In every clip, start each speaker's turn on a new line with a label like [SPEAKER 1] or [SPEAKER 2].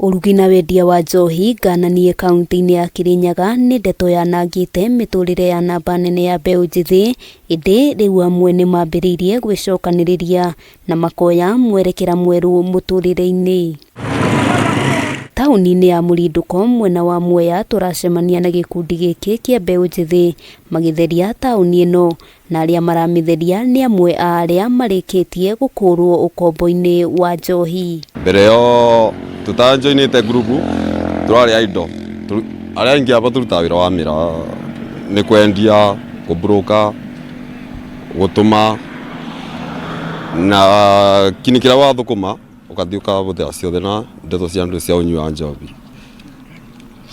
[SPEAKER 1] Ũrugi na wendia wa njohi ngananie kaunti-inĩ ya Kirinyaga nĩ ndeto yanangĩte mĩtũrĩre ya namba nene ya mbeũ njĩthĩ, ĩndĩ rĩu amwe nĩ mambĩrĩirie gwĩcokanĩrĩria na makoya mwerekera mwerũ mũtũrĩre-inĩ. Taũni-inĩ ya Mũrindũko mwena wa Mwea tũracemania na gĩkundi gĩkĩ kĩa mbeũ njĩthĩ magĩtheria taũni ĩno na arĩa maramĩtheria nĩ amwe a arĩa marĩkĩtie gũkũrwo ũkombo-inĩ wa njohi.
[SPEAKER 2] Mbere yo tũtanjoinĩte ngurubu tũrarĩ a indo arĩa aingĩ aba tũrutaga wĩra wa mĩraa nĩ kwendia, kũmburũka, gũtũma na kini kĩrĩa wathũkũma ũgathiĩ ũkahũthĩra ciothe na ndeto cia andũ cia ũnyui wa njohi.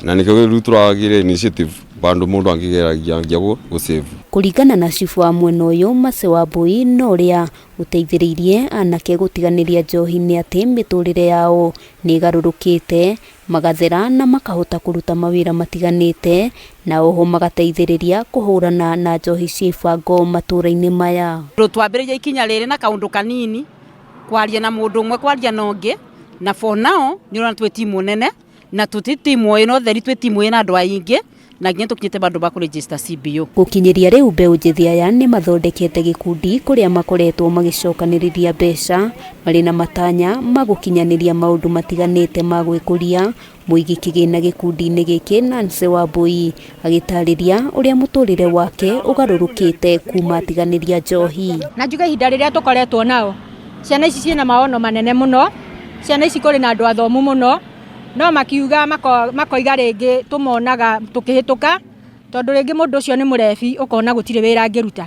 [SPEAKER 2] Na nĩkĩo rĩu tũragĩra initiative bandũ mũndũ angĩgeragia nginya gũ save.
[SPEAKER 1] Kũringana na cibũ wa mwena ũyũ Mercy Wambui na ũrĩa ũteithĩrĩirie anake gũtiganĩria njohi nĩ atĩ mĩtũrĩre yao nĩ ĩgarũrũkĩte, magathera na makahota kũruta mawĩra matiganĩte na oho magateithĩrĩria kũhũrana na njohi cia ibango matũra-inĩ maya.
[SPEAKER 3] Twambĩrĩria ikinya rĩrĩ na kaũndũ kanini, kwaria na mũndũ ũmwe kwaria na ũngĩ, na for now nĩ ũrona twĩ timu nene na tũti timu ĩno theri, twĩ timu ĩna andũ aingĩ na nginya tũkinyĩte bandũ ba kũ-register CBO.
[SPEAKER 1] Gũkinyĩria rĩu mbeũ njĩthĩ aya nĩ mathondekete gĩkundi kũrĩa makoretwo magĩcokanĩrĩria mbeca marĩ na matanya ma gũkinyanĩria maũndũ matiganĩte ma gwĩkũria. Mũigi kĩgĩna gĩkundi-inĩ gĩkĩ Nancy Wambui agĩtarĩria ũrĩa mũtũrĩre wake ũgarũrũkĩte kuma atiganĩria njohi.
[SPEAKER 4] Na njuge ihinda rĩrĩa tũkoretwo nao, ciana ici ciĩna maono manene mũno, ciana ici kũrĩ na andũ athomu mũno, no makiuga makoiga rĩngĩ tũmonaga tũkĩhĩtũka, tondũ rĩngĩ mũndũ ũcio nĩ mũrebi ũkona gũtirĩ wĩra angĩruta.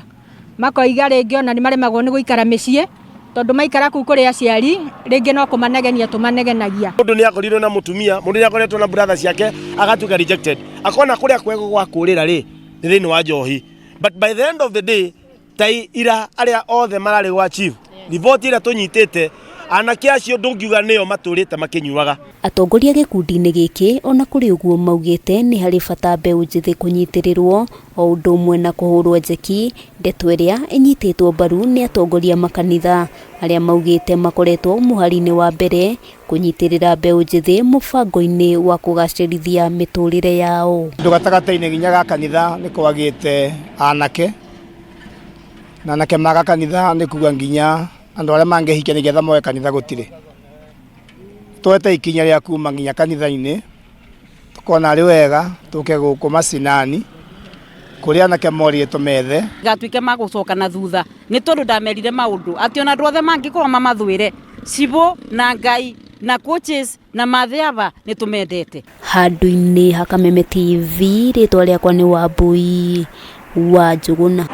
[SPEAKER 4] Makoiga rĩngĩ ona nĩ maremagwo nĩ gũikara mĩciĩ, tondũ maikara kũu kũrĩ aciari, rĩngĩ no kũmanegenia tũmanegenagia.
[SPEAKER 5] Mũndũ nĩ akorirwo na mũtumia, mũndũ nĩ akoretwo na brother ciake agatuĩka rejected, akona kũrĩa kwega gwa kũrĩra rĩ nĩ thĩinĩ wa njohi, but by the end of the day ta ira arĩa othe mararĩ gwa chief, riboti ĩrĩa tũnyitĩte anake acio ndũngiuga nĩo matũrĩte makĩnyuaga.
[SPEAKER 1] Atongoria gĩkundi-inĩ gĩkĩ ona kũrĩ ũguo maugĩte nĩ harĩ bata mbeũ njĩthĩ kũnyitĩrĩrwo o ũndũ ũmwe na kũhũrwo njeki, ndeto ĩrĩa ĩnyitĩtwo mbaru nĩ atongoria makanitha arĩa maugĩte makoretwo mũhari-inĩ wa mbere kũnyitĩrĩra mbeũ njĩthĩ mũbango-inĩ wa kũgacĩrithia mĩtũrĩre yao.
[SPEAKER 6] Andũ gatagatĩ-inĩ nginya ga kanitha nĩ kwagĩte anake, na anake maga kanitha nĩ kuga nginya andũ arĩa mangĩhikia nĩgetha moe kanitha gũtirĩ. Twete ikinya rĩa kuma nginya kanitha-inĩ, tukona arĩ wega tũke gũkũ macinani kũrĩa anake morire tũmethe.
[SPEAKER 3] Gatuĩke ma gũcoka na thutha nĩ tondũ ndamerire maũndũ atĩ ona andũ othe mangĩkorwo mamathwĩre cibũ na Ngai na coaches na mathiaba nĩ tũmendete.
[SPEAKER 1] Handũ-inĩ ha Kameme TV, rĩtwa rĩakwa nĩ Wambui wa Njũgũna.